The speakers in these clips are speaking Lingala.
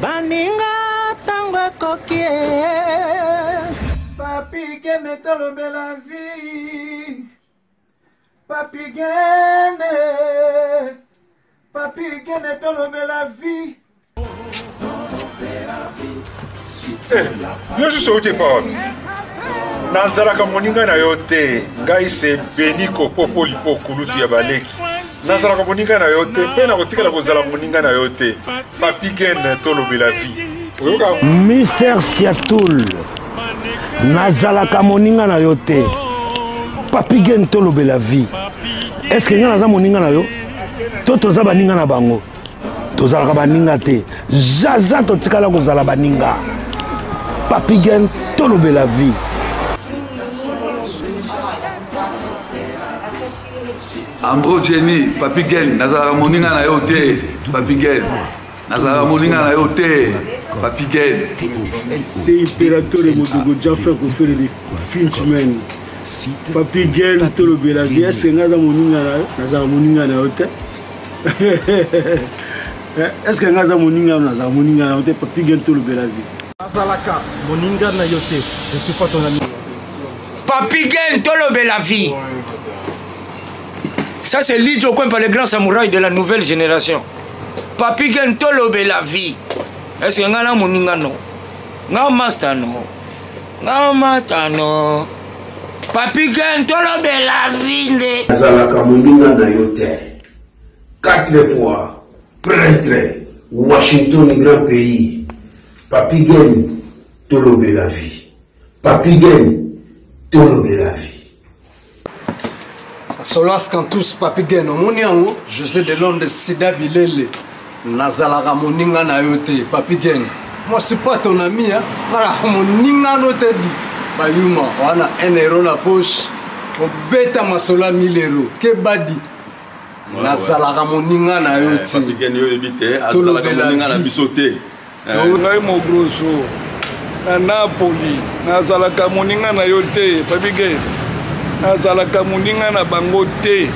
Baninga tango ekoki eh. Papi Gene tolobela vie Papi Gene Papi Gene tolobela vie Eh, yo susu outi epa wapi nazalaka moninga na yo te ngai se beniko popolipo kulutu ya baleki nazalaka moninga na yo te mpe nakotikala kozala moninga na yo te papi gen tolobela vie oyoka Mister Siatul nazalaka moninga na yo te papi gen tolobela vie est ce que ngai naza moninga na yo to toza baninga na bango tozalaka baninga te zaza totikala kozala baninga papi gen tolobela vie Ambro Jenny, Papi Gen, nazalaka moninga na yo te, Papi Gen. Nazalaka moninga na yo te, Papi Gen. C'est Imperatore Modogo Jaffa Kofere de Finchman. Papi Gen tolobela vie, est-ce que nga aza moninga na yo? Nazalaka moninga na yo te. Est-ce que nga aza moninga na yo? Nazalaka moninga na yo te, Papi Gen tolobela vie. Nazalaka moninga na yo te, je suis pas ton ami. Papi Gen tolobela vie. Ça c'est Lidjo Kwempa, le grand samouraï de la nouvelle génération. Papi Gen tolobela vie. Est-ce que nga na moninga no? Nga master no? Nga mata no? Papi Gen tolobela vie nde. Nazalaka moninga na yo te. Quatre fois prêtre Washington grand pays. Papi Gen tolobela vie. Papy Gen tolobela vie. Solas Cantus Papy Gen omoni yango José de Londres Sida Bilele nazalaka moninga na yo te Papy Gen moi suis pas ton ami hein nalaka moninga no te di bayuma wana 1 euro na poche obeta masolo ya 1000 euro kebadi nazalaka moninga na yo te tolobela na biso te eh. ngai mogroso na napoli nazalaka moninga na yo te papike nazalaka moninga na bango te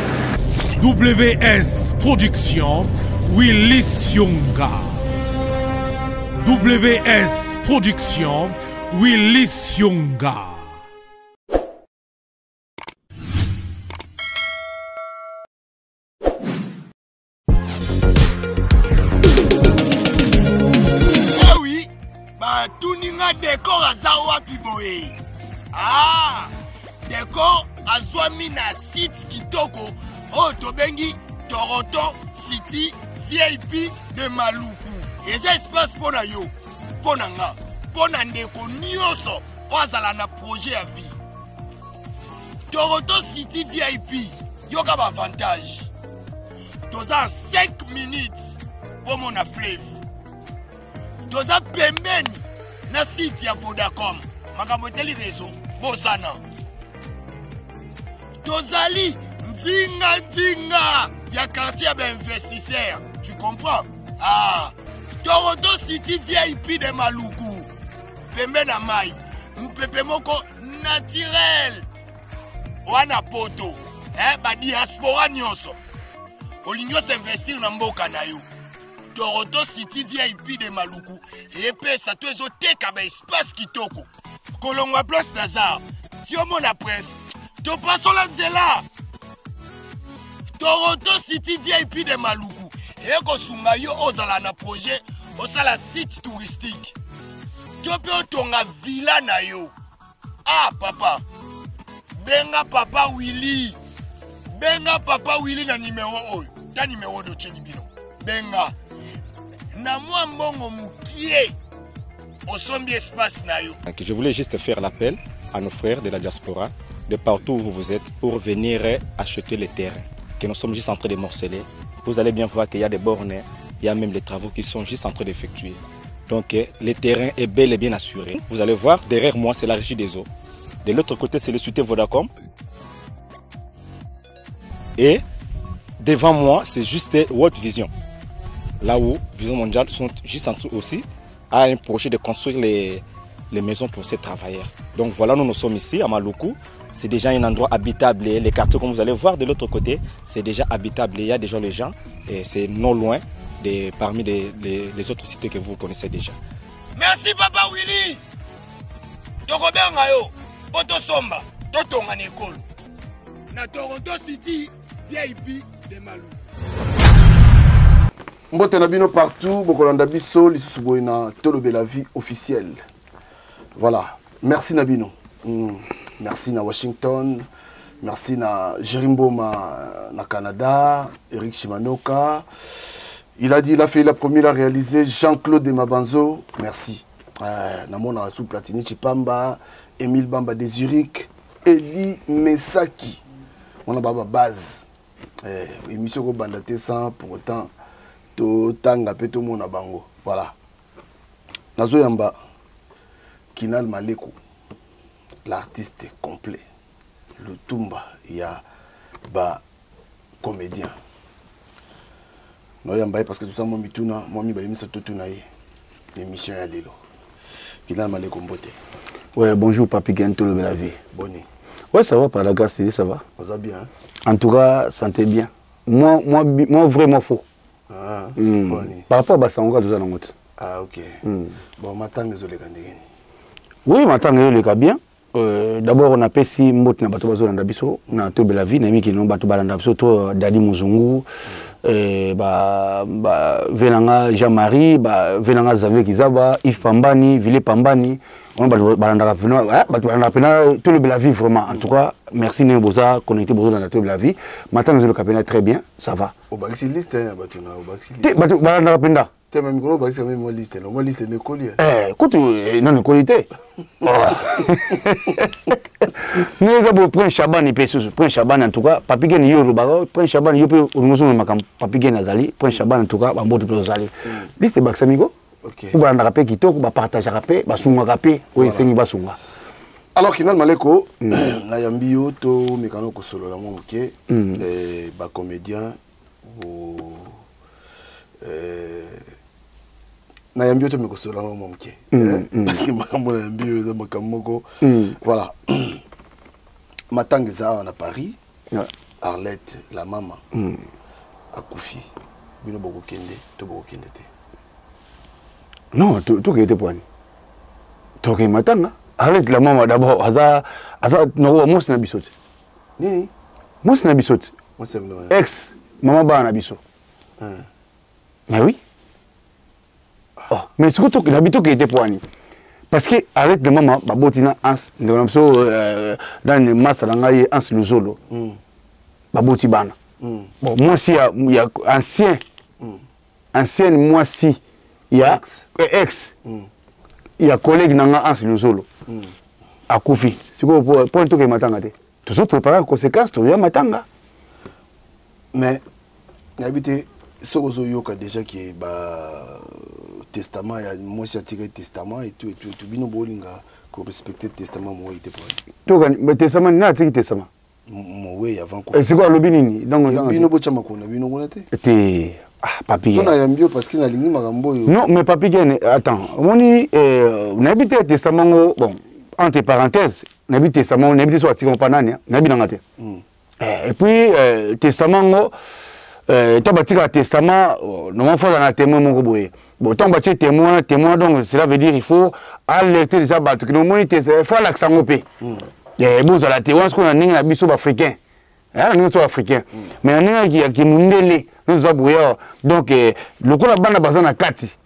ws production willis yonga ws production willis yonga Eh batuni nga decor aza wapi boye ah decor azwami na site kitoko oyo tobengi toronto city vip de maluku eza espace mpo na yo mpo na nga mpo na ndeko nyonso oyo azala na projet ya vie Toronto City VIP yoka ba avantage toza 5 minutes bomona fleuve toza pembeni na site ya Vodacom makambo etali réseau bosana tozali nzinga nzinga ya quartier ya bainvestisseur tu comprends ah Toronto City VIP de Maluku pembe na mai mopepe moko naturel wana poto eh, badiaspora nyonso olingi osinvestir na mboka na yo toronto city vip de maluku epesa to ezoteka baespace kitoko kolongwa place nazar tiomona prince topasola nzela toronto city vip de maluku ekosunga yo ozala na projet osala site touristique to mpe otonga villa na yo ah papa benga papa willi benga papa willi na nimero oyo ta nimero oyo totyeli bino benga na mwa mbongo mokie osombi espace na yo Je voulais juste faire l'appel à nos frères de la diaspora, de partout où vous êtes, pour venir acheter les terrains que nous sommes juste en train de morceler. Vous allez bien voir qu'il y a des bornes, il y a même les travaux qui sont juste en train d'effectuer. Donc eh, le terrain est bel et bien assuré. Vous allez voir, derrière moi, c'est la régie des eaux. De l'autre côté, c'est le cité Vodacom. Et devant moi, c'est juste World Vision. Là où Vision Mondiale sont juste en dessous aussi à un projet de construire les, les maisons pour ces travailleurs. Donc voilà, nous nous sommes ici à Maluku. C'est déjà un endroit habitable. Les quartiers, comme vous allez voir de l'autre côté, c'est déjà habitable. Il y a déjà les gens et c'est non loin. de, parmi les, les, les autres cités que vous connaissez déjà. Merci papa Willy. Tokobenga yo po tosomba totonga na ekolo. Na Toronto City VIP de Maluku. Mbote na bino partout bokolanda biso lisusu boye na Tolobela vie officielle. Voilà, merci na bino. Merci na Washington, merci na Jerry Mboma na Canada, Eric Shimanoka. Il a dit, il a fait, il a promis, il a réalisé. Jean-Claude Mabanzo, merci. Namona sous Platini Chipamba, Émile Bamba de Zurich, Eddie Mesaki. On a baba base. Émission ko banda te sans pour autant to tanga pe to mona bango. Voilà. Nazoyamba Kinal Maleko, l'artiste complet. Le Tumba, il y a ba comédien. Noyamba parce que tout ça moi mituna, moi mi balimi tout tuna ye. L'émission ya lelo. Kinal Maleko mbote. Ouais, bonjour Papi Gento de la vie. Bonne. Ouais, ça va par la grâce de Dieu, ça va. Ça va bien. Hein? En tout cas, santé bien. Moi, moi, moi vraiment faux. Ah, mm. Par rapport à Bassangoka, tout ça, dans Ah, ok. Bon, matanga ezoleka ndenge nini? Oui, matanga ezoleka bien. D'abord, on a pesi mbote na bato bazolanda biso na Tolobela vie, na miki no bato balanda biso to Dadi Muzungu, ba venanga Jean-Marie, ba venanga Xavier Kizaba, Yves Pambani, Ville Pambani, on bato balandaka vino, bato balandaka pena Tolobela vie vraiment. En tout cas, merci ne boza connecté boza na Tolobela vie. Matanga ezoleka pena très bien, ça va. Obakisi liste ya bato na obakisi liste. Te bato balandaka penda. Te même gros bakisi même moi liste, non moi liste ne koli. Kutu non ne koli te. Nous avons Prince Chaban et Pessus, Prince Chaban en tout cas, Papi Gen yo lobaka, Prince Chaban yo pe olingo na makambo, Papi Gen azali, Prince Chaban en tout cas, ba mbote pe ozali. Liste bakisa migo. OK. Ou ba ndaka pe kitoko, ba partager pe, ba sunga pe, o esengi ba sunga. Alors Kinal Maleko, na yambi yo to mekano ko solola mwa moke, ba comédien o na yambi yo to meko solola mwa moke. Parce que makambo na yambi yo eza makambo moko. Voilà. Matanga eza awa na Paris. Arlette la mama akufi. Bino bokokende to bokokende te? Non, tokende te poani. Tokende matanga. Arlette la mama d'abord aza aza noko mwasi na biso te. Nini? Mwasi na biso te. Mwasi ya bino. Ex mama bana na biso. Mais oui. Oh, mais ce que tu as dit, était poigné. Parce que arrête de maman, babotina ans, nous avons dans le masse langaye ans luzolo. Baboti bana. Bon, moi si il y a ancien, ancienne moi si il y a ex, ex. Il y a collègue nanga ans luzolo. Akufi. C'est quoi pour pour tout que matanga te. Toujours préparer en conséquence, tu matanga. Mais habité ce que yoka déjà qui est ba testament ya moi si attiré testament et tout et tout et tout bino bolinga ko respecter testament moi était pas. Tout mais testament na attiré testament. Moi avant quoi. Et c'est quoi le binini donc bino bo chama ko na bino ko na te. Te ah papi. Sona ya mbio parce que na lingi makambo yo. Non mais papi Gene attends moni na habité testament ngo bon entre parenthèses na habité testament na habité so attiré pa nani na binanga te. Et puis testament ngo tant batika testament normalement faut na témoin moko boye. Bon tant batie témoin témoin donc cela veut dire il faut alerter déjà bato ki no moni te faut l'accent ngopé. Eh bon za la témoin ce qu'on a ninga biso ba africain. Hein ninga so africain. Mais ninga ki ki mundele nous za boya. Donc lokola bana baza na kati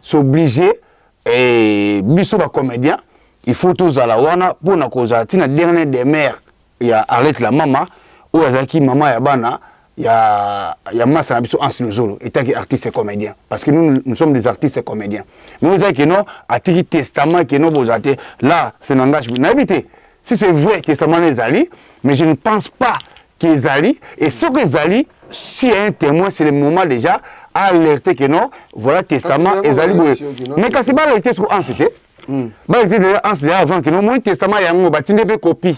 s'obliger et biso ba comédien il faut tous ala wana pour na koza tina dernier des mères il y a Arlette la maman ou azaki maman ya bana ya massa na biso Hans Luzolo étant que artiste et comédien parce que nous, nous sommes des artistes et comédiens mais vous savez que non atiki testament que non bozate là c'est n'engage na évité si c'est vrai testament les ali mais je ne pense pas qu'ils ali et ce que ali s'il y a un témoin c'est le moment déjà à alerter que non voilà testament Parce que les ali vraiment, boye. si, Mais quand c'est pas alerté sur Hans c'était ba alerté déjà Hans déjà avant que non mon testament yango batinde pe copie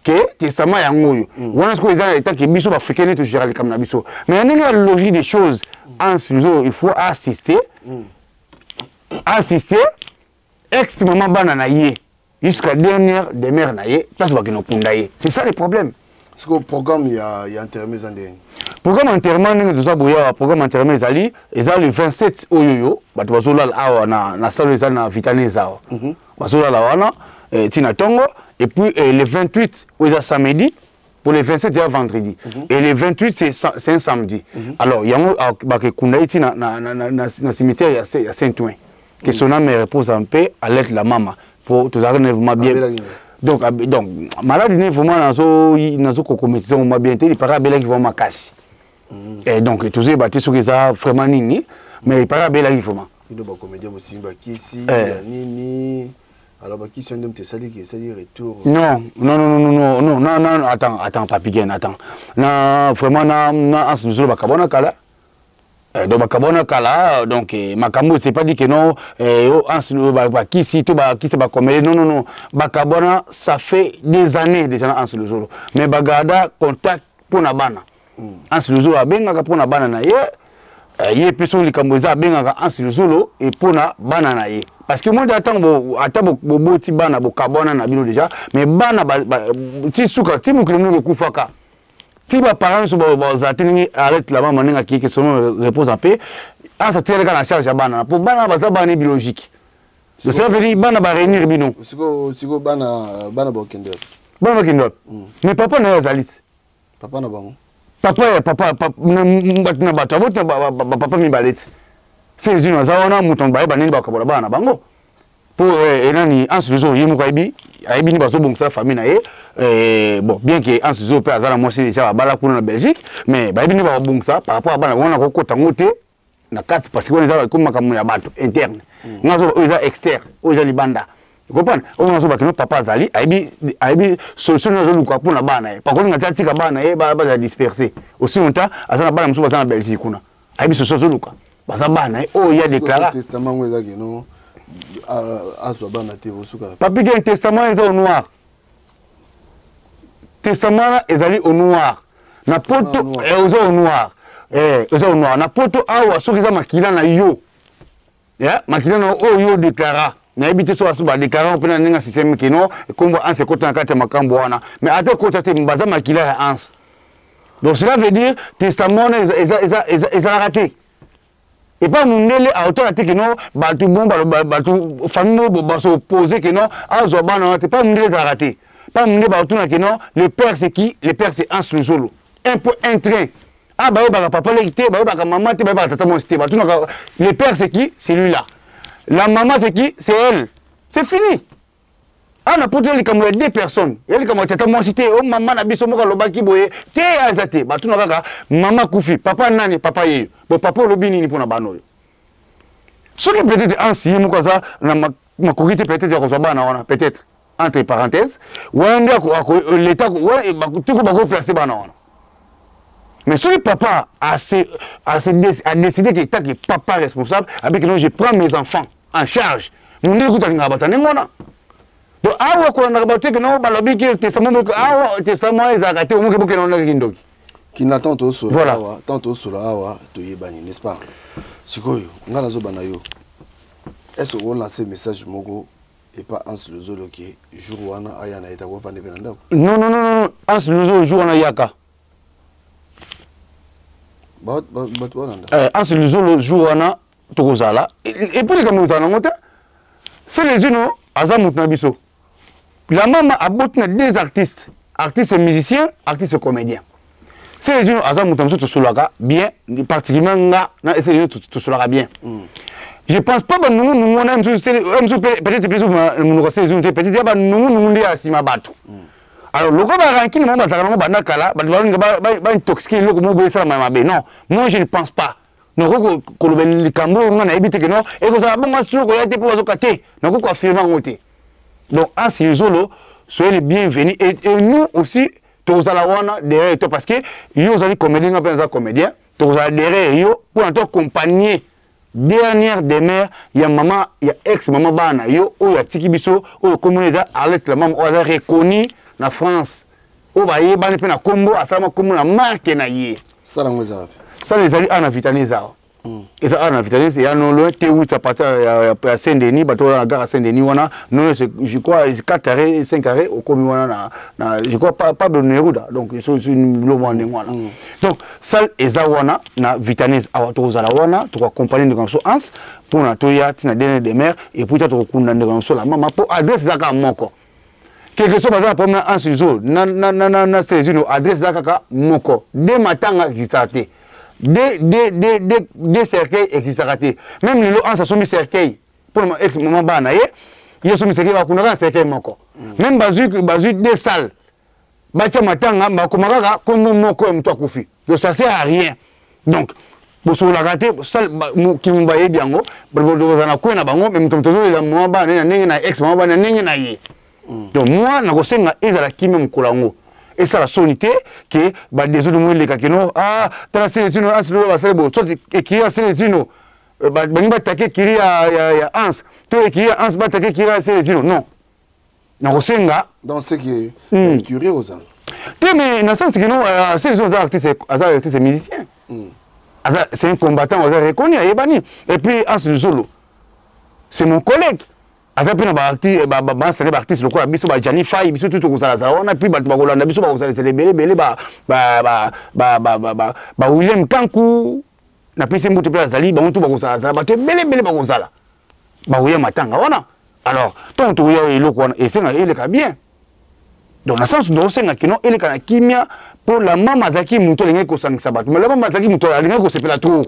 que testament yango yo. Wana siko eza état que biso ba africain to gérer comme na biso. Mais ndenge la logique des choses en ciseaux, il faut assister. Assister ex maman bana na ye jusqu'à dernière demeure na ye place ba kino kunda ye. C'est ça le problème. Sikoyo programme ya, ya enterrement eza ndenge? Programme enterrement, ndenge toza boye awa, programme enterrement ezali, eza le 27 oyo yo bato bazolala awa na salle eza na Vitanese awa. Bazolala wana ntina ntongo, et puis le 28 oyo eza samedi, pour le 27 ya vendredi et le 28, c'est un samedi. Alors yango bakekunda ye ti na cimetière ya Saint-Ouen. Que son âme repose en paix, Arlette la mama, po tozalaka na vraiment bien. Donc maladi ne vraiment nazo kokometisa ngo bien te. Lipaka abelaki vraiment makasi. Et donc tozoyeba te soki eza vraiment nini, mais lipaka abelaki vraiment. Bino bacomédien, bosimbi bakisi ya nini? Alors bakisi nde moto esaliki, esali retour? Non, non, non, non, non, non, non, non, attends, attends, Papi Gen, attends. Na vraiment na Anse Luzolo bakabona kala. Donc bakabona kala, donc makambo, c'est pas dit que non, oh, Anse bakisi to bakisi bakomele, non, non, non. Bakabona, ça fait des années déjà na Anse Luzolo. Mais bagarda contact mpona bana. Anse Luzolo abengaka mpona bana na ye, ye mpe soki likambo eza, abengaka Anse Luzolo e mpona bana na ye, parce que moi ntango ata boboti bana, bokabwana na bino déjà, mais bana ti suka, ti mokili monoko ekufaka, ti baparent nyonso bazala te. Ndenge Arlette la mama, ndenge akei, que son âme repose en paix, Anse atikalaka na charge ya bana, po bana baza bana biologique. Donc ça veut dire bana baréunir bino. Sikoyo bana bakokende wapi? Bana bakende wapi? Mais papa na ye azali te. Papa na bango? Papa ya papa, bato na bato aboti na bapapa mibale te. Selezino aza wana, moto bayeba ndenge bakabola bana na bango, mpo enani Anse Luzo ye moko ayebi nini bazobongisa famille na ye. Bon, bien que Anse Luzo mpe aza na mwasi déjà, babala kuna na Belgique, mais bayebi nini bakobongisa par rapport à bana wana. Kokota yango te na kati, parce que wana eza komi makambo ya bato interne. Nga azoba oyo eza externe, oyo eza libanda, comprendre? Oyo nazoba kino papa azali, ayebi solution nini azoluka mpona bana na ye. Par contre, nga atika bana na ye bazala disperse aussi longtemps aza na bana mosusu baza na Belgique kuna, ayebi solution azoluka, baza bana na ye oyo ya déclara. Testament yango eza keno azwa bana te, bosuka. Papi Gen, testament eza au noir, testament wana ezali au noir na poto, eza au noir, eza au noir na poto awa. Soki eza makila na yo, makila na oyo yo déclara, nayebi te soki aso badéclara mpe na ndenge ya système keno ekombo Anse ekota na kati ya makambo wana, mais ata ekota te, baza makila ya Anse. Donc cela veut dire testament wana ezalaka te epa mondele. Aotala te keno bato bon, bato famille moko basopose keno azwa bana wana te. Pa mondele ezalaka te. Pa mondele baotuna keno le père c'est qui? Le père, c'est Anse Luzolo, un point, un trait. Ah, bayebaka papa leki te, bayebaka mama te, bayebaka tata mwasi te. Batunaka le père c'est qui? C'est lui là. La maman c'est qui? C'est elle. C'est fini. Awa na poto, likambo ya deux personnes ya likambo ya tata mwasi te. O mama na biso moko alobaki boye te, aza te. Batuna kaka mama kufi, papa nani? Papa yeyo. Bon, papa olobi nini mpona bana oyo? Soki peut-être Anse ye moko aza na makoki te peut-être ya kozwa bana wana, peut-être, entre parenthèses, wana nde l'état tuko bakoplace bana wana. Mais soki papa a décidé que tant que papa responsable avec non, je prends mes enfants en charge, mondele kuta alingaka bato ndenge wana. Donc awa kolandaka bato te ke no balobi ke testament moko awa, testament ezalaka te, omoki bokende wana kindoki. Kina ntango tozosola awa, ntango tozosola awa, toyebani, n'est-ce pas? Sikoyo ngai nazobanda yo, est ce okolance message moko epa Anse Lozolo ke jour wana aya na ye ta kofanda mpe na ndako? Non, non, non, non, Anse Lozolo jour wana yaka. Bato wana? Anse Luzolo jour wana tokozala, et puis likambo kozala nango te, Selezino aza moto na biso. La mama aboti na deux artistes, artiste musicien, artiste comédien. Selezino aza moto na biso, tosolaka bien, particulièrement nga na Selezino tosolaka bien. Je pense pas banungunungu wana mosusu peut-être biso monoko Selezino te, peut-être ya banungunungu nde ya nsima bato. Alors lokola barankine bango bazalaka nango banda kala, bato balinga baintoxique eloko moko boye esalama ya mabe. Non, moi je ne pense pas. Nakoki koloba likambo oyo nga nayebi te ke non, ekozala bongo soki koya te mpo bazoka te, nakoki koaffirme yango te. Donc Anse Luzolo, soyez les bienvenus, et nous aussi tokozala wana derrière toi, parce que yo ozali comédien, nga mpe naza comédien. Tokozala derrière yo mpona toaccompagner dernière demeure ya mama, ya ex mama bana yo oyo atiki biso, oyo komona eza Arlette la mama, oyo aza reconnu na France, oyo bayebani mpe na kombo, asalama kombo na marque na ye. Sala yango eza wapi? Sala ezali awa na Vitane, eza awa. Eza awa na Vitalis, ya non loin T8 à partir ya Saint Denis. Bato wana na gare ya Saint Denis wana, non, je crois 4 arrêts, 5 arrêts, okomi wana na, je crois, Pablo Neruda. Donc biloko wana ndenge wana. Donc salle eza wana na Vitanis awa. Tokozala wana, tokoaccompagne ndeko na biso Hans mpona toya ntina dernier demeure, et puis ta tokokunda ndeko na biso la mama, mpo adresse eza kaka moko. Quelque soit baza na problème na Hans Luzo na Celezino, adresse eza kaka moko. De matanga existaka te, de cercueil existaka te. Même lelo Hans asombi cercueil mpona ex mama bana na ye, ye asombi cercueil, bakundaka na cercueil moko. Même bazwi deux salles batia matanga, bakoma kaka kombo moko ya moto akufi. Donc ça sert à rien. Donc bosololaka te, kimu bayebi yango, bozala na kwe na bango, mais moto azolela mama bana na ndenge na ex mama bana na ndenge na ye. Donc moi nakosenga ezala kimia mokolo yango, esala soni te ke badésordre mo eleka keno. Ah, tala Celezino, Hans loyo basali bo soit ekiri ya Celezino, balingi batake ekiri ya Hans, to ekiri ya Hans batake ekiri ya Celezino. Non, nakosenga. Dans ce qui est écurie ozala te, mais na sens que non, Celezino aza artiste, aza artiste musicien, aza, c'est un combattant, aza reconnu, ayebani. Et puis Hans Luzolo, c'est mon collègue, aza mpe na basale baartiste lokola biso, bajani fai, biso tu tokozalazala wana. Puis bato bakolanda biso bakozalazala ebele ebele, ba William Kanku, napesi mbote mpe azali, bango tu bakozalazala, bato ebele ebele bakozala, bakoya matanga wana. Alors ntango tokoya, eloko wana esenga eleka bien. Donc na sens tokosenga kino eleka na kimia, mpo la mama azalaki moto alingaki kosangisa bato, mais la mama azalaki moto alingaki kosepela trop.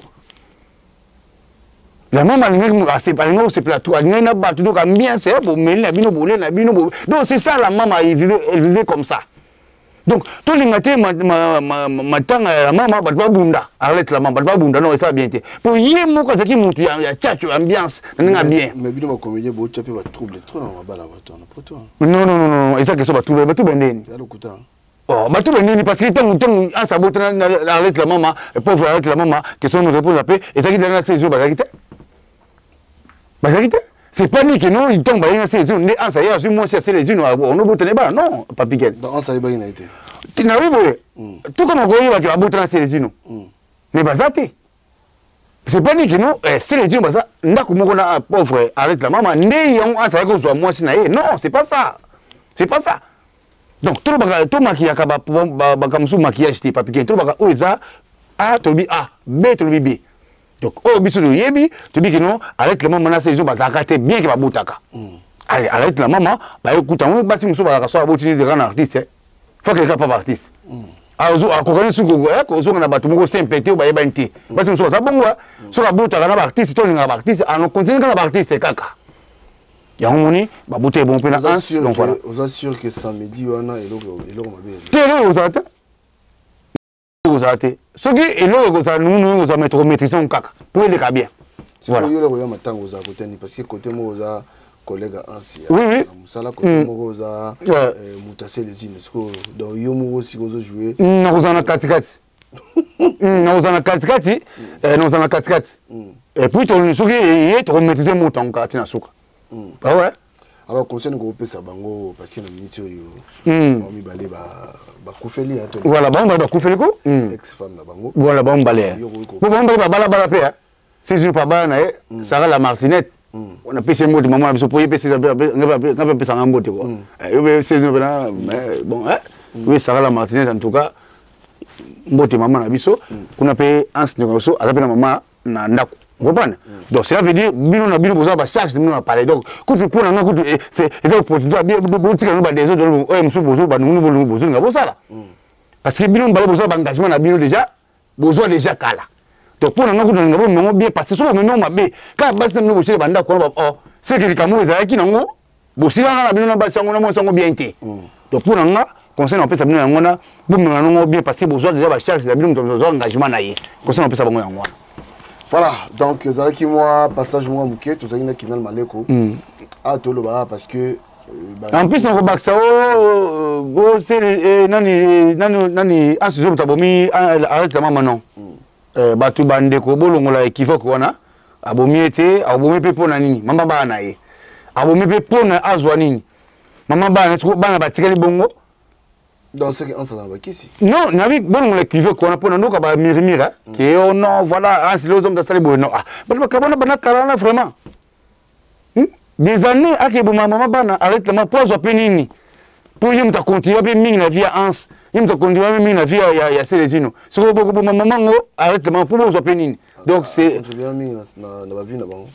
La mama alingaki kosepela trop, alingaki na bato, donc ambiance, bomeli na bino, bolie na bino. Donc c'est ça la mama, elle vivait comme ça. Donc tolinga te matanga ya mama bato babunda, Arlette la mama bato babunda, non, esala bien te, po ye moko azalaki motu ya tchatcho, ambiance na ndenge ya bien. Mais bino bacomédien botya mpe batrouble trop na mabala bato wana poto. Non, non, non, non, eza question batrouble, batrouble ndeni? Ya lokuta. Oh, batrouble ndeni? Parce que ntango Ansa abota na Arlette la mama, pauvre Arlette la mama, question me répondre ape, ezalaki dana na saison, bazalaki te, bazalaki te. C'est pas dit que non, ntango bayenga na Celezino nde Ansa ye azwi mwasi ya Celezino, onobotana bana. Non, Papi Gen. Donc Ansa ayebaki na ye te? Nayebi boye, tukama koyebaki babotana na Celezino, mais baza te. C'est pas dit que non, Celezino baza ndako moko na pauvre Arlette la mama, nde yango Ansa ayaki kozwa mwasi na ye. Non, c'est pas ça, c'est pas ça. Donc tolobaka, tomakiyaka makambo mosusu maquillage te, Papi Gen. Tolobaka oyo eza A, tolobi A, B, tolobi B. Donc oyo biso toyebi, toyebi ke non, Arlette la mama na Celezino bazalaka te, bien ke babotaka. Arlette la mama bayekuta yango, basi mosusu bazalaka so aboti neti kaka na artiste, faut keka pa baartiste akokani soki kozonga na bato moko simple te oyo bayebani te. Basi mosusu baza bongo, soki abotaka na baartiste to olingaka baartiste, ano continue kaka na baartiste kaka. Yango moni babota ebongo mpe na Hans. Donc voilà. Oza sûr que samedi wana eloko mabe? Te, eloko ekozala te, ekozala te. Soki eloko ekozala nunu, ekozala, mais tokomaîtrise yango kaka po eleka bien. Voilà. Yo eloko ya matanga ozala kote nini? Parce que côté moko oza collègue Ansi Oui. na mosala, côté moko oza moto aselezino. Sikoyo donc yo moko sikoyo ozojouer? Nakozala na katikati, nakozala na katikati, nakozala na katikati. Et puis soki ye tokomaîtrise moto yango kaka ti na suka. Ah ouais. Alors conseil nakopesa bango, parce que na minute oyo bango mibale bakufeli. Voilà, bango mibale bakufeli ko. Ex femme na bango. Voilà, bango mibale po bango mibale babalabala mpe si pa bala na ye Sara la Martinette, napesi ye mbote, mama na biso, po ye pesi nga mpe apesanga mbote quoi. Yo sezino mpena, bon, oyo Sara la Martinette, en tout cas mbote mama na biso kuna. Mpe Anse ndeko na biso aza mpe na mama na ndako, comprendre? Donc cela veut dire bino na bino boza bacharge bino na palais. Donc kutu mpo na nga kutu eza opportunité botika no badésordre oyo mosusu bozo banungunu bozolinga bosala, parce que bino mibale bozwa baengagement na bino déjà, bozwa déjà kala. Donc mpo na nga kutu nalinga bomengo bien, parce que soki bomengo mabe kaka basi na bino bosile bandako wana, o seke likambo oyo ezalaki nango bosilaka na bino na basi yango na mwasi yango bien te. Donc mpo na nga conseil na opesa bino yango wana, bomema nango bien, parce que bozwa déjà bacharge na bino, moto azwa engagement na ye. Conseil na opesa bango yango wana. Voilà, donc ezalaki mwa passage mwa moke tozalaki na Kinal Maleko a tolobaka parce que En plus nakobakisa o nani nani nani Ansi moto abomi Arlette la mama, non, bato bandeko bolongola équivoque wana. Abomi ye te. Abomi mpe mpo na nini? Mama bana na ye, abomi mpe mpo na azwa nini? Mama bana, bana batikali bongo. Donc soki Hans aza na bakisi. Non, nabi bolongola équivoque wana mpo na ndoka ba murmure mm. ke oh non voilà Hans lelo ozomuta asali boye non ah bato bakabwana bana kala wana vraiment hmm? Des années akeboma mama bana arrête mama mpo azwa mpe nini mpo ye moto akontinua mpe mingi na vie ya Hans, ye moto akontinua mpe mingi na vie ya, ya Celezino. Soki bokoboma mama ngo arrête mama mpo bozwa mpe nini? Donc c'est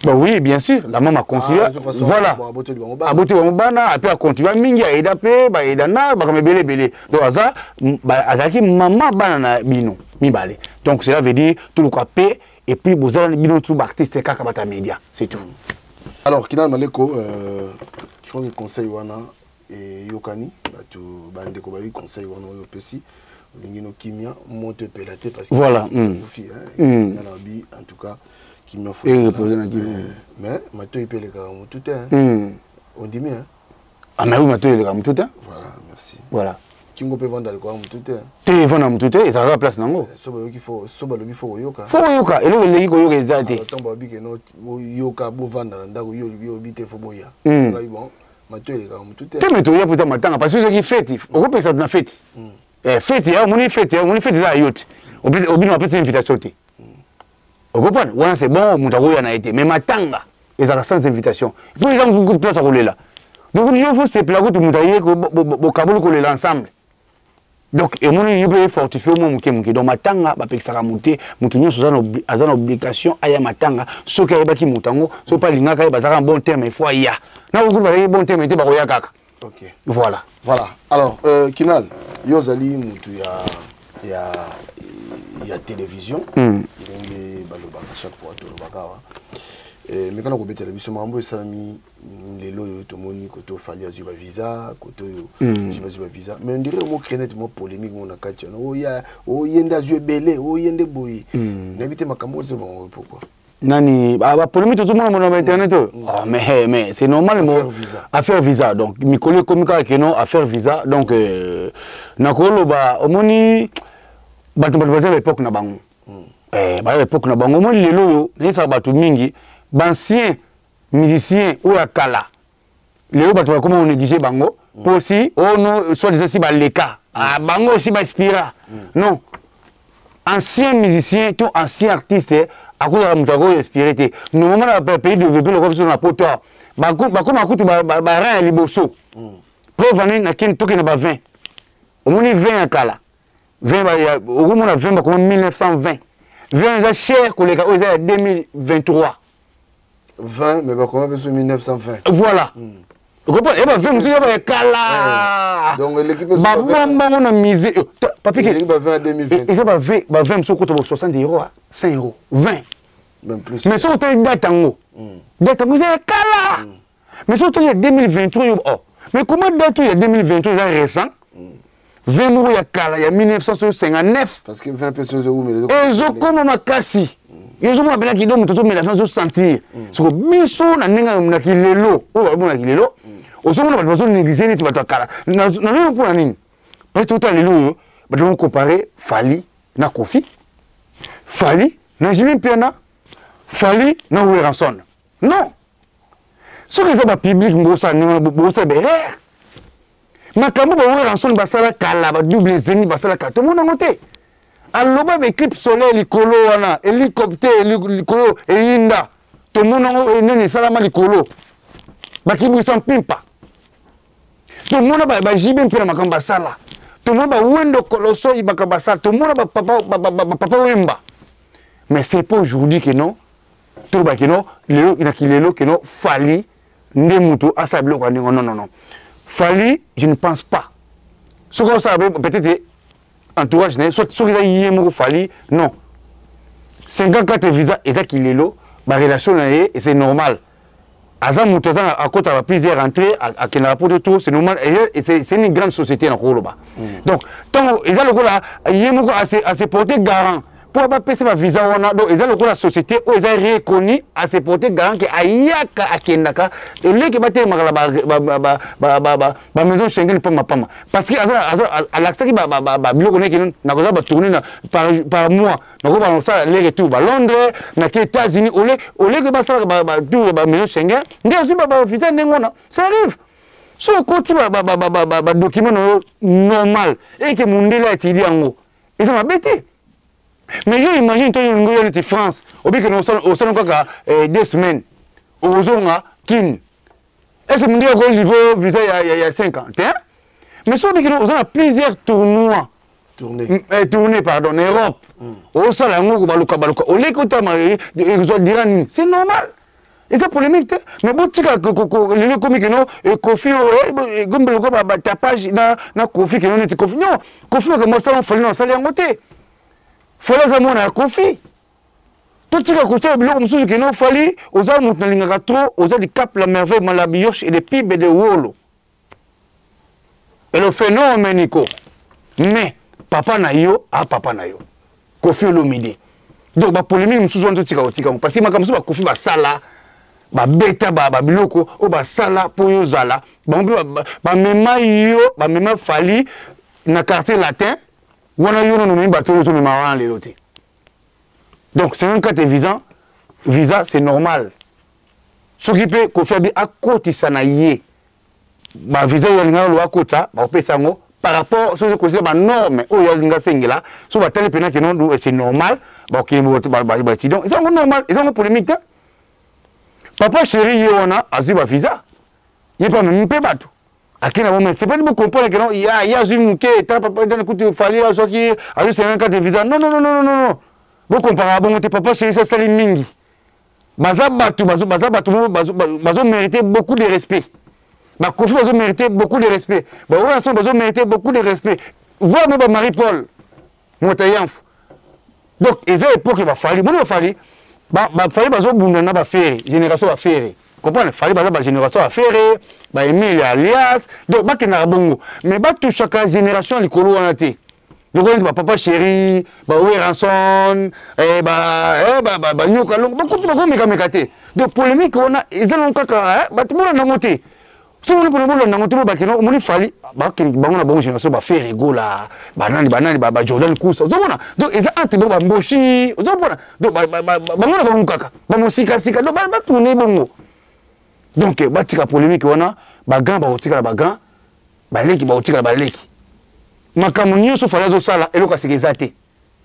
bah oui, bien sûr, la maman continue. Ah, voilà, aboti bango bana ape acontinue mingi, aida mpe baida na bakambo ebele ebele. Donc aza azalaki mama bana na bino mibale. Donc cela veut dire toluka mpe et puis bozala bino tu baartiste kaka bata média, c'est tout. Alors Kinal Maleko, je crois que conseil wana eyokani, bato bandeko bayoki conseil wana oyo opesi, olingi no kimia moto epela te parce que voilà akufi nga na bi en tout cas kimia fo mais matoi mpe elekaka motu te, ondimi hein? Ah mais oui, matoi elekaka motu te. Voilà, merci. Voilà. Kingo mpe vanda likolo motu te. Te, evanda motu te, ezalaka place nango. So bayoki fo, so balobi fo koyoka. Fo koyoka, eloko eleki koyoka eza te. Ntango balobi ke no boyoka, bovanda na ndako, yo oyebi te fo boya. Ngai bon matoi elekaka motu te. Te, mais toya mpo eza matanga parce que soki feti okopesa na feti. Feti ya omoni, feti ya omoni, feti eza ya yo te, obino bapesi invitation te, okopana wana c'est bon, moto akoya na ye te. Mais matanga ezalaka sans invitation mpo eza kutu place ya kolela. Donc yo fo sepela kutu moto aye bokaboli kolela ensemble. Donc emoni yo mpe fortifie mwa moke moke. Donc matanga bapekisaka motu te, motu nyonso aza na obligation aya matanga. Soki ayebaki moto yango, soki mpe alingaka ye, bazalaka bon terme, il faut aya. Na kokutu bazalaki bon terme te, bakoya kaka. Okay. Voilà. Voilà. Alors, Kinal, yo ozali mutu ya télévision. Ndenge balobaka chaque fois tolobaka awa. Eh, mekana kobetela biso makambo esalami lelo oyo tomoni koto Fally azwi ba visa, koto oyo mm. bazwi ba visa. Mais on dirait mo créer net mo polémique mo na kati wana. Oya, oye nde azwi ebele, oye nde boye. Nayebi te makambo oyo bango pourquoi. Nani bapolémique tozomona mona ba internet oyo? Ah, mais c'est normal. Affaire visa. Affaire visa, donc mikolo ekomi kaka keno affaire visa. Donc nakoloba omoni bato baza na époque na bango, baza na époque na bango. Omoni lelo oyo nayesaka bato mingi, baancien musicien oyo ya kala, lelo bato bakoma konéglige bango mpo si oh non, soit disant si baleka, ah, bango aussi bainspira. Non, ancien musicien to ancien artiste akozala moto akoyo inspiré te. Normalement na pays développé lokola biso na poto awa, bakoma kutu barin ya liboso. Preuve ane nakende tokende ba 20, omoni 20 ya kala, 20 okomona 20 bakoma 1920, 20 eza cher koleka oyo eza ya 2023. 20 mais bakoma biso 1920. Voilà. Okomprendre, eba 20 mosusu eba ekala babombango na musée papi eza ba 20, ba 20 mosusu okota bo 60 euro, 5 euro 20. Même plus. Mais soki otali date yango, date yango eza ya kala. Mais soki otali ya 2023 yo, oh mais comment date oyo ya 2023 eza récent, 20 moko ya kala ya 1959? Parce que 20 peso ezowumela. Ezokoma makasi, ezomona mpena kido moto azomela fe azosentir. Soko biso na ndenge amonaki lelo oyo bamonaki lelo, ozomona bato bazonéglige neti bato ya kala. Nalobi mpona nini? Parce que totala lelo oyo bato bakocompare Fally na Koffi, Fally na Jimi Mpiana, Fally na Werrason. Non, soki eza bapublic bosala ndenge wana, bosala baerreur. Makambo baWerrason basala kala, badouble zeni basala kala, tomona yango te. Aloba baéclipse solaire likolo wana, hélicoptère likolo eyinda, tomona yango nini esalama likolo, bakibwisa mpimpa. Tomona baJB mpe na makambo basala, tomona bawendo koloso makambo basala, tomona bapapa Wemba. Mais c'est pas aujourd'hui que non, toloba ke non, lelo naki lelo ke non, Fally nde moto asala biloko ya ndenge. Non, non, non, Fally, je ne pense pas. Soki osala peut-être entourage na ye, soki eza ye moko Fally, non. 54 visa ezaki lelo, barelation na ye, c'est normal, aza moto aza akota ba plusieurs entrées, akendaka poto trop, c'est normal, c'est une grande société na koloba. Donc ntango eza lokola ye moko ase porter garant mpo bapesa bavisa wana, donc eza lokola société oyo eza reconnu, ase porter garant ke ayaka akendaka eleki batelemaka na bamaison Schengen pambapamba, parce que alakisaki babiloko neke nakozala batourne par mois, nakoba kosala aller retour ba Londres nake États-Unis, oleke basalaka batour ya bamaison Schengen nde azwi bavisa ndenge wana. Ça arrive. So okoti badocument na yo normal eke mundele atili yango, eza mabe te. Mais yo imagine to yo olingi oya neti France, obikende osala kaka 2 semaines, ozonga Kine, est ce que mundele akolivre visa ya 5 ans te? Mais so obikende oza na plusieurs tournois, tournée, tournée pardon, na Europe, osala yango, baluka baluka, oleki otama, ezwa dira nini, c'est normal, eza polémique te. Mais botika lelo ekomi keno Kofi ekomi lokola batapage na Kofi, keno neti Kofi. Non, Kofi makambo asala, Fally na asali yango te. Fally aza mwana ya Kofi. Totika kotala biloko mosusu keno Fally oza moto nalingaka trop, oza du Cap la merveille Malabioche et de pibe de wolo et le phénomène ko. Mais papa na yo a papa na yo Kofi Olomide. Donc bapolémique mosusu wana totika kotika yango, parce que makambo mosusu baKofi basala, babeta babiloko oyo basala mpo oyo ozala bango mpe bamema yo, bamema Fally na Quartier Latin wana, yo nano omemi bato oyo ozomema wana lelo te. Donc 54 visa, visa c'est normal. Soki mpe Kofi abi akotisa na ye bavisa oyo alingaka loba akota, bakopesa yango par rapport soki kosila banorme oyo alinga asengela. So batali mpena keno c'est normal, bakokende baétudiant, eza yango normal, eza yango polémique te. Papa Chéri ye wana azwi bavisa, ye mpe amemi mpe bato akei na bomoi. C'est pas bocomprendre que non, ya ye azwi moke, tala papa dani kutu Fally azwaki, azwi 54 visa. Non, non, non, non, non, non, bocomparaka bongo te. Papa Chéri asali mingi, baza bato, baza bato bazomérite beaucoup de respect. BaKofi bazomérite beaucoup de respect, baWerrason bazomérite beaucoup de respect, voire même baMarie Paul moto yanfu. Donc eza époque baFally, moni baFally, baFally bazobunda na baFerre, génération baFerre, comprendre? Fally baza bagénération ya Ferre, baEmile alias, donc bakendaka bongo, mais batouchaka génération ya likolo wana te, lokola neti bapapa Chéri, baWerrason, banyoka longo, bakutu bakomekameka te. Donc polémique wana eza nango kaka bato bolanda yango te. So moni mpona bolanda yango te, bo bakende omoni Fally bakende bango na bango génération baFerre Gola, banani banani, baJordan Kusa, ozomona? Donc eza entre bango, bamboshi, ozomona? Donc bango na bango kaka bamosikasika, donc batourne bongo. Donc batika polémique wana. Bagrand bakotikala bagrand, baleki bakotikala baleki. Makambo nyonso Fally azosala, eloko asika eza te.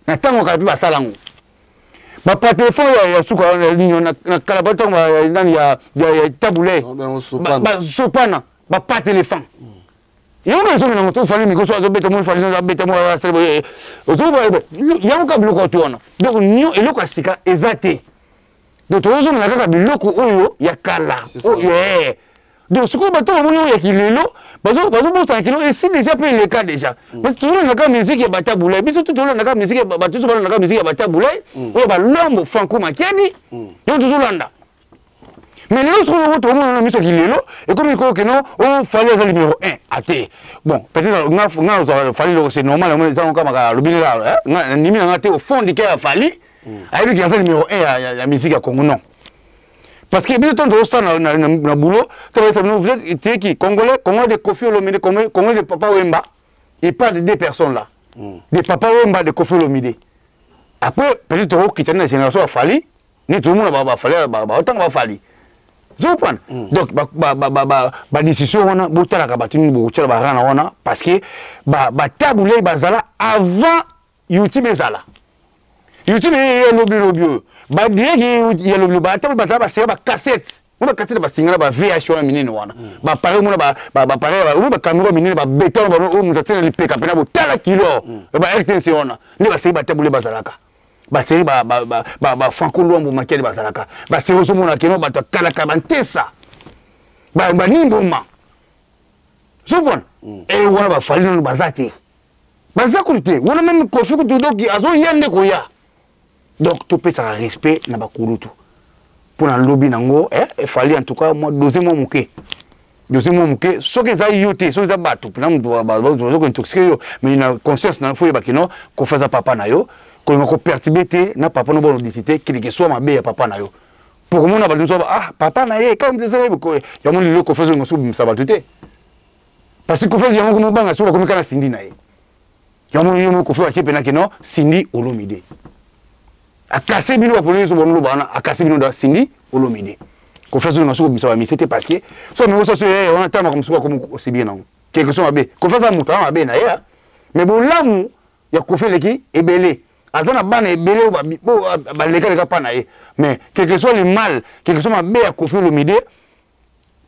Na ntango kala mpe basala yango, bapatelefone ya suka na kala, batango nani ya tabule basopana bapatelefone yango ezongi nango to Fally mikoso azobeta mo, Fally azobeta mo, yango kaka biloko to wana. Donc eloko ya sika eza te. Donc tozozongela kaka biloko oyo ya kala. Donc sikoyo bato bamoni oyo ya kilelo, bazobosana kino esi déjà mpe eleka déjà, parce que tozolandaka musique ya batabulai. Biso to tozolandaka musique, bato nyonso balandaka musique ya batabulai oyo balombo Franco Makiadi, yango tozolanda. Mais lelo sikoyo oyo tokomona na miso ya kilelo, ekomi koyo keno oyo Fally aza numéro 1 ate. Bon, peut-être nga ozwaka Fally loko, c'est normal, yango eza ngo kaka alobi nela nga ndimi na nga te. Au fond du cœur ya Fally, ayebi ke aza numéro 1 ya musique ya Congo? Non, parce que biso ntango tozosala na boulot, tobayesa bino: vous êtes tu es qui? Congolais, Congolais de Kofi Olomide, Congolais de Papa Wemba. Il parle de deux personnes là, de Papa Wemba, de Kofi Olomide. Après peut-être tokokita na génération ya Fally, ni tout le monde baFally, baotanga baFally, ozocomprendre? Donc badécision wana, botalaka bato nini bokotiala barana wana, parce que batabulei bazala avant YouTube ezala. YouTube ya lobilobi oyo, badirect ya lobilobi, ata bazala basera bacassette mo, bacassette basingana ba VH wana minene wana, baappareil omona, baappareil omo, bacaméra minene babeta wana, oyo moto atia na lipeka mpena botala kilo ba RTNC wana nde baseri batabule bazalaka, baseri baFranco Lwambo Makiadi bazalaka, baseri ozomona keno bato akalaka bantesa banimboma, ozomona e wana. BaFally nano baza te, baza kutu te wana, même Kofi kutu. Donc azoya nde koya. Donc topesaka respect na bakulutu mpo na lobi nango. Efali en tout cas mwa dose, mwa moke, dose mwa moke. Soki eza yo te, soki eza bato mpena moto bazokointoxiquer yo, mais na conscience na fo oyebaki no Kofi aza papa na yo. Kolinga koperturber te na papa no, bona odisi quelque soit mabe ya papa na yo, po komona bato nyonso, ah, papa na ye kaka moto ezala yango. Lelo Kofi azolinga so obimisa bato te, parce que Kofi yango komobanga soki bakomi kaka na Cindy na ye yango. Yo moko Kofi atie mpenaki no Cindy Olomide akase bino, bapolo nyonso bonoloba wana, akase bino da Cindy Olomide. Kofi azonga soki kobimisa bamise te parce que so amemi so ye wana ntango makambo soki akomi osibie nango quelque chose mabe. Kofi aza moto aza mabe na ye, mais bolamu ya Kofi eleki ebele. Aza na bana ebele oyo balekaleka mpa na ye, mais quelque soit le mal, quelque soit mabe ya Kofi Olomide,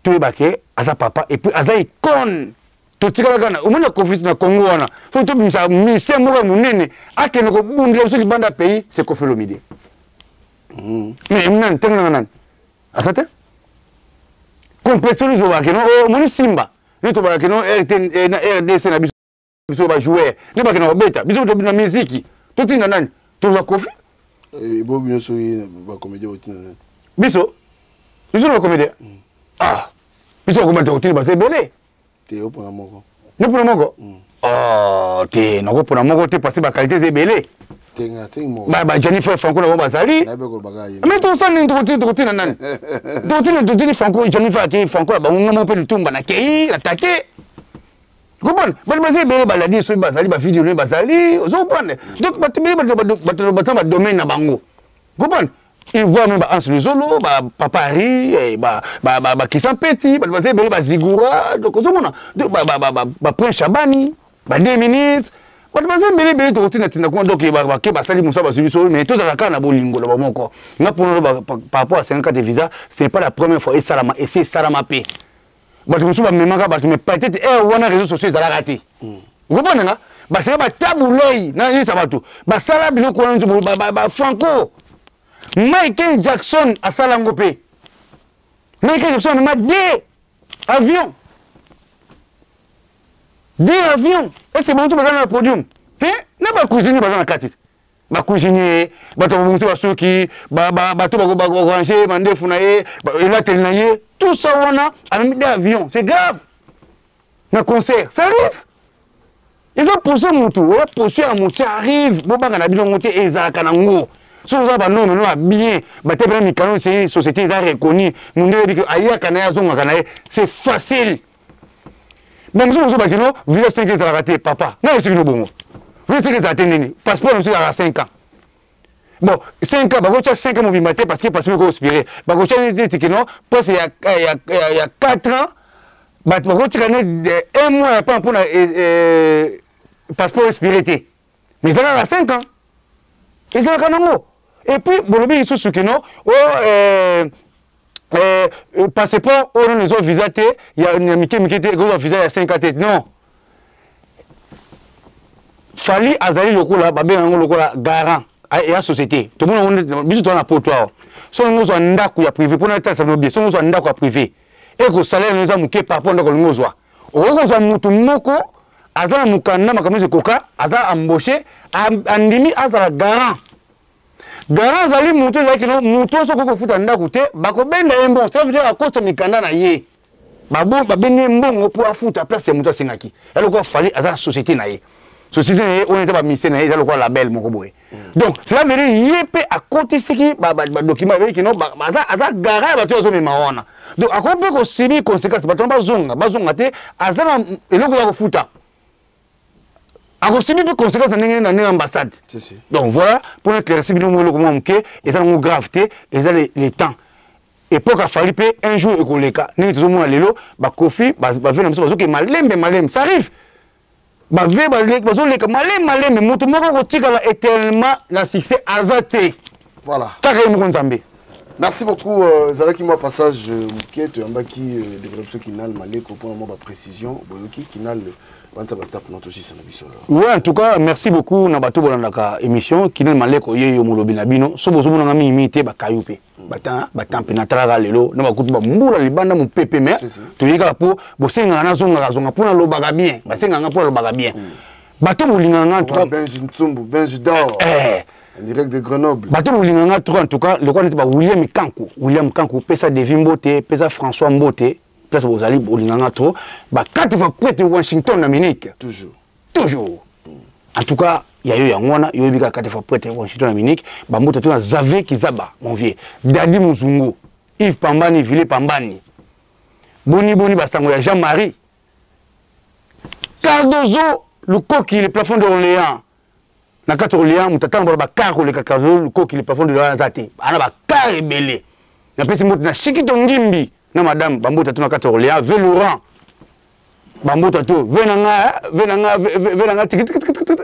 toyeba ke aza papa et puis aza icône. Totikala kaka omoni na Kofi na Congo wana, soki tobimisa musicien moko ya monene akende kobundela biso libanda ya pays, c'est Kofi Olomide. Mais nani ntango nanga nani aza te compétition tozobaka keno omoni Simba nde tobaka keno na RDC na biso, biso bajoueur nde bakenda kobeta biso na miziki, totinda nani? Tozwa Kofi. Bo bino soki bacomédien, otinda nani? Biso na bacomédien, ah, biso bakomata kotinda baza ebele. Te, opona moko. Nopona moko? Oh, te, nakopona moko te parce que baqualité eza ebele. Bajennifer Franco na bango bazali, mais tosala nini? Tokotina nani? Tokotina, totini Franco, Jennifer akei, Franco na bango, nga moko mpe lutumba nakei natake. Comprendre, bato baza ebele, baladi soki bazali bavideo ne bazali, ozo comprendre. Donc bato ebele, bato baza badomaine na bango, comprendre. Il voit même ba Hans Luzolo, ba Papa Harry, ba Christian Petit, bato baza ebele, bazigura. Donc ozomona ba Prince Chabani, ba 2 minutes, bato baza ebele ebele, tokotina-tina kuna. Donc bake basali mosala, bazwi biso, mais tozala kaka na bolingo na bamoko. Nga mpona par rapport à 54 visa, ce n'est pas la première fois esalama, esi esalama mpe bato mosusu bamemaka bato, mais peut-être ere wana réseau sociaux ezalaka te. Okomprendre nga, basala batabulei nayebisa bato basala biloko wana nyonso, bafranco. Michael Jackson asala yango mpe. Michael Jackson amema deux avions, deux avions. Ese bango to baza na podium te, na bacuisinier baza na kati te, bacuisinier, bato babongisi basuki, bato bakorange mandefu na ye, elateli na ye, tout ça wana, amemi deux avions. C'est grave na concert, ça arrive. Eza pose motu oya pose ya motu arrive, bobanga na bino yango te, ezalaka nango. Soki oza banome no ya bien, bate mpena mikano, société eza reconnu, munde oyebi ke ayaka na ye, azongaka na ye, c'est facile. Bon, mosusu ozobaki no visa 5 ezalaka te. Papa, na yebisi bino bongo, visa 5 ezalaka te. Nini? Passeport na biso ezalaka 5 ans. Bon, 5 ans, bakotya 5 ans mobimba te parce que passeport eko expiré. Bakotya neti kino presque ya 4 ans, bato bakotika ne un mois ya pan mpona passeport expiré te, mais ezalaka 5 ans, ezalaka nango. Et puis bolobi lisusu kino o passeport oyo nano ezwa visa te ya mike mike te, ekozwa visa ya 5 ans te. Non, Fally azali lokola babenga yango lokola garant ya société. Tomona yango biso toza na poto awa. Soki olingi ozwa ndako ya privé, mpona etalisa bino bien, soki ozwa ndako ya privé, ekosalaire no eza moke par rapport ndako olingi ozwa, okoki kozwa motu moko aza na mokanda, makambo nyonso ekoka, aza embauché, andimi azala garant. Garant azali motu ezalaki no motu nyonso okoki kofuta ndako te, bakobenda ye mbongo. Cela veut dire akosa mikanda na ye, babendi ye mbongo mpo afuta place ya motu asengaki. Ya lokola Fally aza na société na ye, société na ye oyo eza bamise na ye, eza lokola label moko boye. Donc cela veut dire ye mpe akotisaki badocument, abeki kino aza garant ya bato oyo azomema wana. Donc akoki mpe kosubir conséquence, bato wana bazonga, bazonga te, aza na eloko ya kofuta, akosubir mpe conséquence na ndenge na ndenge ambassade. Donc voilà, mpona éclaircir bino mo eloko mwa moke, eza nango grave te, eza le temps, époque afali mpe un jour ekoleka. Ndenge tozomona lelo bakofi bave na biso bazokende malembe malembe, ça arrive, bave bazoleka malembe malembe. Moto moko kotikala éternellement na succès aza te. Voilà. Kaka ye moko Nzambe. Merci beaucoup. Ezalaki mwa passage moke, toyambaki ndeko na biso Kinal Maleko mpona mwa baprécision. Boyoki Kinal, banisa bastaff na tosisa na biso. Ouais, en tout cas merci beaucoup na bato bolandaka émission. Kinal Maleko ye yo molobi na bino. So bozomonanga mingimingi te, bakayu mpe batan batan mpe natalaka lelo na bakutu bambula libanda mopepe, mais toyei kaka mpo bosengaka nazongaka zonga mpo nalobaka bien, basengaka mpo nalobaka bien. Bato bolingaka nga en tout cas. Benji Ntsumbu, Benji d'or. En direct de Grenoble. Bato bolingaka nga trop, en tout cas lokola neti ba William Kanku, William Kanku, pesa Devi mbote, pesa François mbote, place bozali, bolingaka nga trop. Ba quatre fois prêtre Washington na Munich. Toujours. Toujours. En tout cas ya yo yango wana, yoyebi kaka quatre fois prêtre Washington na Munich. Bambote to na Xavier Kizaba, mon vieux Dadi Muzungu, Yves Pambani, Ville Pambani, boni boni basango ya Jean-Marie Cardozo Lukoki, le plafond d'Orléans. Na kati Orléans, moto atambola bakar koleka Cardozo Lukoki, le plafond d'Orléans, aza te. Ana bakar ebele. Napesi mbote na Shikito Ngimbi na madame bambota to na kati ya Orléans ve Laurent bambota to ve na nga ve na nga ve na nga tiki tiki tiki tiki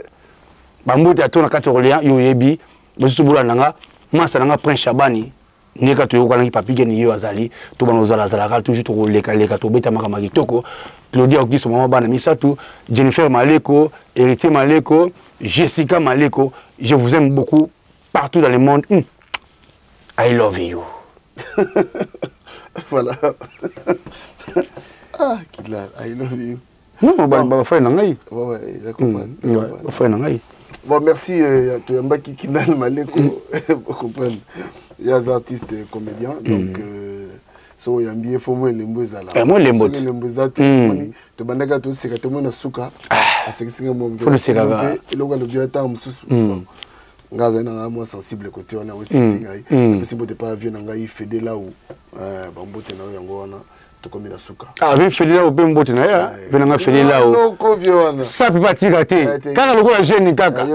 bambota to na kati ya Orléans yo oyebi basusu bolanda nga masa na nga Prince Shabani ndenge kaka toyokanaki papi gene yo azali to bana ozala azalaka toujours tokolekaleka tobeta makambo ya kitoko claudia okiso mama bana misato jennifer maleko héritier maleko jessica maleko je vous aime beaucoup partout dans le monde I love you voilà ah kidla I love you non bafrère na ngai bafrère na ngai bon merci euh, toyambaki kidal maleko mm. comprendre ye aza artiste comédien donc mm. euh, soki oyambi ye fo mwa elembo ezala eh, mwa elembo soki elembo eza te mm. omoni tobandaka toseka tomona suka ah. asekisi nga mwa moke eloko alobi ya ntango mosusu ngai azali na ngai mwa sensible kote wana osekisi ngai apesi mbote pa vie na ngai fedelau eh, bambote na yo yango wana tokomi na suka ah vi fedelau mpe mbote na ye ah, ve na ngai fedelau sapi mpe atika te eh, kaka lokola jeune kaka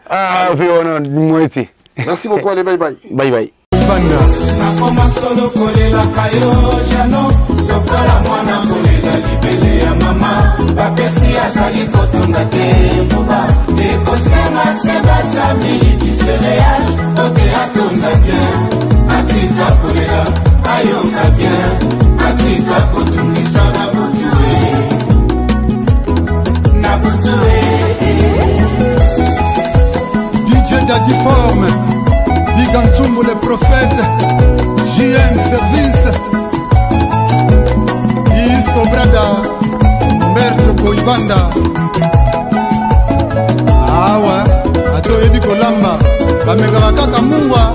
ah ve wana moye te merci beaucoup allez bye bye bye bye banda nakoma solo kolelaka yo jano lokola mwana kolela libele ya mama bapesi azali kotonda te mbuba ekosenga se batya miliki cereal po te atonda bien atika kolela ayoka bien atika kotungisa na butu e na butu e DJ Daddy Forme, Biga Ntsumbu le prophète, JM Service, Isco Brada, Humberto Koibanda. Awa, ata oyebi kolamba, bamekaka kaka mungwa.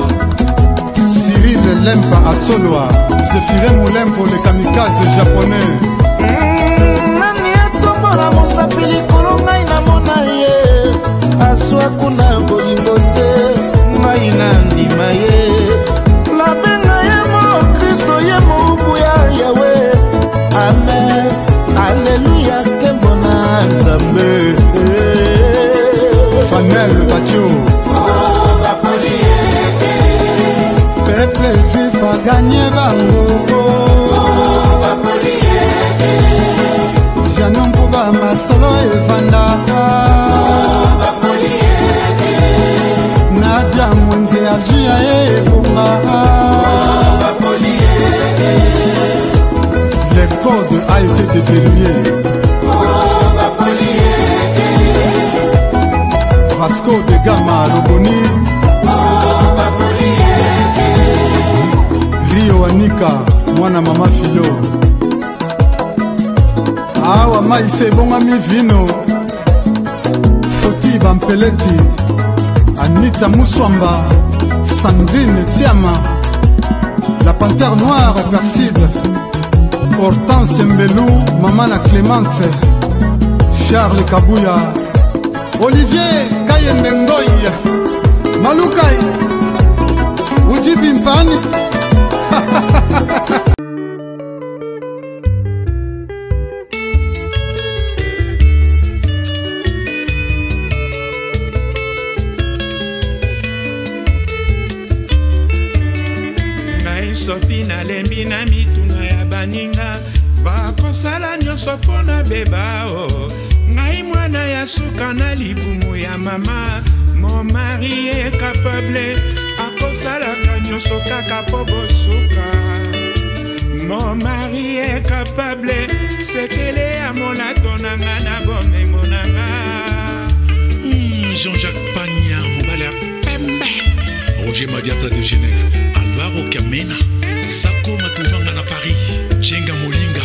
Cyril Lempa Asolwa, Zephyrin Mulempo le kamikaze japonais. Nani atombola mosapi likolo ngai namona ye aswa kuna bolingo te ngai nandima ye nabenga ye mo kristo ye moumbu ya yawe amen aleluya nkembo na nzambe Fanel Bacho. Oh, bapoli Peuple juif a gagné bango. Oh, bapoli Janon Mpuba masolo evanda. Oh, bapoli Nadia Mwenze azwi ya ye ebonga. Oh, bapoli Le code a été déverrouillé. Oh, bapoli Vasco de Gama Roboni. Oh, bapoli Rio Anika mwana mama Philo. Awa mai se ebongami vino. Foti Bampeleti, Anita Muswamba, Sandrine Tiama, la panthère noire Perside, Hortense Mbelou, Mama na Clémence, Charles Kabuya, Olivier Kayembe Ngoy, Malukai, Uji Bimpani. Ngai sofi nalembi na mituna ya baninga bakosala nyonso mpo na beba o ngai mwana ya suka na libumu ya mama mon mari est capable akosalaka nyonso kaka mpo bosuka mon mari est capable sekele ya molato na nga na bomengo na nga Jean-Jacques Pagna, mobali ya pembe Roger Madiata de Genève, Alvaro Kamena, Sako Matuvanga na Paris, Jenga Molinga,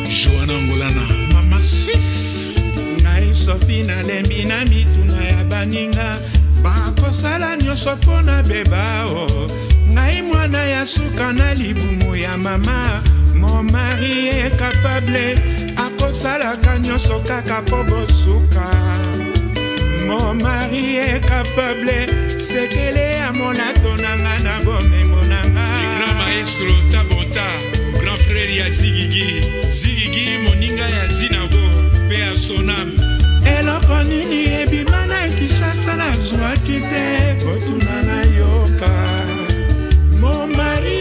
Johanna Angolana, Mama Suisse. Ngai sofi nalembi na mituna ya baninga bakosala nyonso mpo na beba o ngai mwana ya suka na libumu ya mama mon mari est capable akosalaka nyonso kaka mpo bosuka mon mari est capable sekele ya molato na nga na bomengo na nga Le grand maestro Tabota, grand frère ya Zigigi, Zigigi moninga ya Zinago, pe ya Sonam. Eloko nini ebima na Kinshasa nazwaki te, botuna nayoka. Mon mari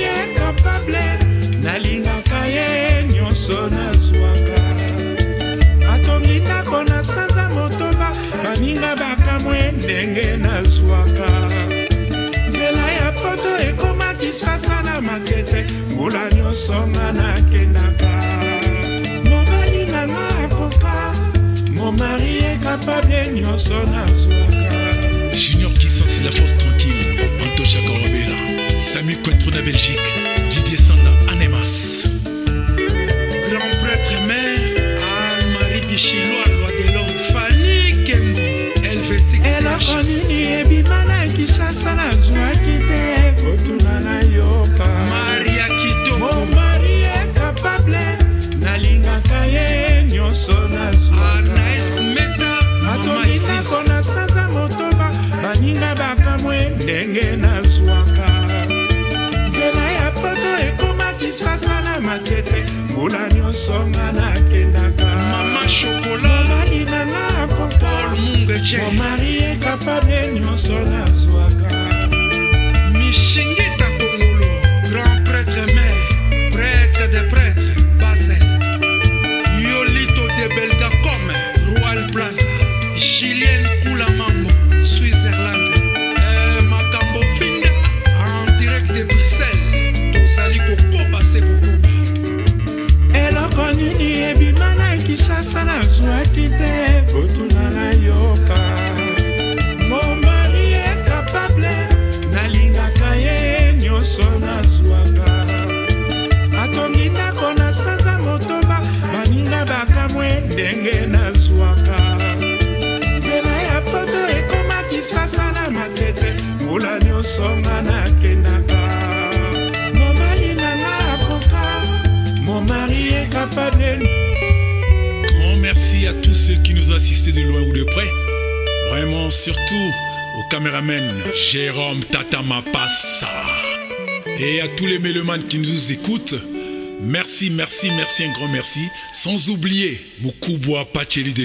nyonso nga nakendaka. Mobali na nga akoka, mon mari est capable nyonso nazwaka. Junior Kissansi, la force tranquille, Antosha Karobela, Samu Cointreau na Belgique, Didier Sanda Anemas. Grand prêtre mère, Anne-Marie Bichilwa, loi de l'homme, Fanny Kembo, Helvétique Eloko nini ebima na Kinshasa nazwaki te, kotuna nayoka. Maria Kitoko. Mon mari est capable, nalingaka ye nyonso nazwaka. Anaïs Meta, Mama Atongi Isis. ndako na sanza 8, baninga bakamwe ndenge nazwaka. Nzela ya poto ekomaki sasa na matete, mbula nyonso nga nakendaka. Mama Chocolat, Mobali na nga akoka, Paul Mungeche, mon mari est capable nyonso nazwaka. Mishingita Kongolo, grand prêtre mère, prêtre des prêtres, Basel. Yolito de Belgacom, Royal Plaza, Julienne Koulamambo, Switzerland. Makambo Finda, en direct de Bruxelles. Tozali kokoba se kokoba. Eloko nini ebima na Kinshasa nazwaki te, kotuna nayoka. Mon mari est capable, nalingaka ye nyonso nazwaka. Atongi ndako na sanza 8, baninga bakamwe ndenge nazwaka. Nzela ya poto ekomaki sasa na matete, mbula nyonso nga nakendaka. Mobali na nga akoka, mon mari est capable. Grand merci à tous ceux qui nous ont assistés de loin ou de près. Vraiment, surtout au caméraman Jérôme Tata Mapassa. Et à tous les mélomanes qui nous écoutent, merci, merci, merci, un grand merci. Sans oublier Mukubwa Pacheli de